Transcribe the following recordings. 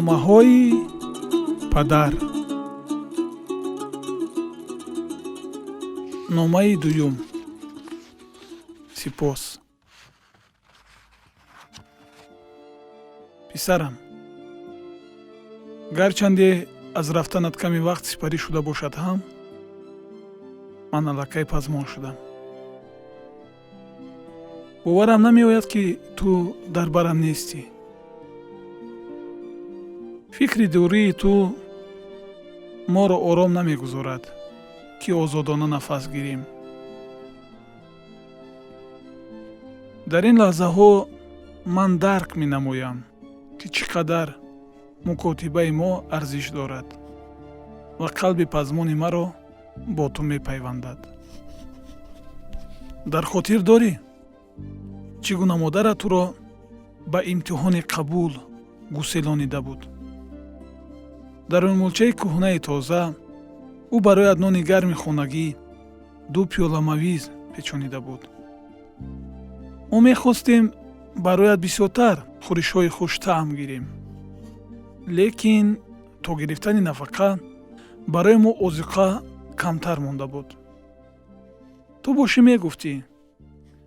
Номаҳои падар. Номаи дуюм. Сипос. Писарам, гарчанде аз рафтанат каме вақт сипарӣ шуда бошад ҳам, ман аллакай пазмон шудам. Боварам намеояд, ки ту дар барам нестӣ. Фикри дурии ту моро ором намегузорад, ки озодона нафас гирем. Дар ин лаҳзаҳо ман дарк менамоям, ки чӣ қадар мукотибаи мо арзиш дорад ва қалби пазмони маро бо ту мепайвандад. Дар хотир дорӣ, чӣ гуна модарат туро ба имтиҳони қабул гуселонида буд? Дар умулчаи кӯҳнаи тоза ӯ бароят нони гарми хонагӣ, ду пиёла мавиз печонида буд. Мо мехостем бароят бисёртар хӯришҳои хуштаъм гирем, лекин то гирифтани нафақа барои мо озуқа камтар монда буд. Ту бошӣ мегуфтӣ,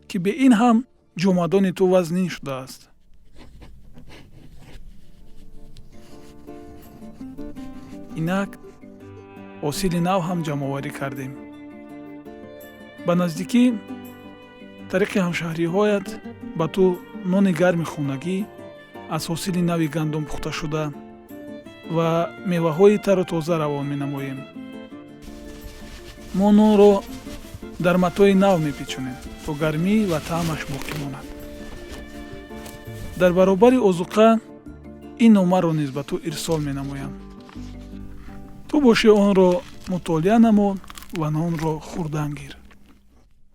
ки бе ин ҳам ҷомадони ту вазнин шудааст. Инак ҳосили нав ҳам ҷамъоварӣ кардем. Ба наздикӣ тариқи ҳамшаҳриҳоят ба ту нони гарми хонагӣ аз ҳосили нави гандум пухташуда ва меваҳои тару тоза равон менамоем. Мо нонро дар матои нав мепечонем, то гармӣ ва таъмаш боқӣ монад. Дар баробари озуқа ин номаро низ ба ту ирсол менамоям. Ту бошӣ онро мутолиа намо ва нонро хӯрдан гир.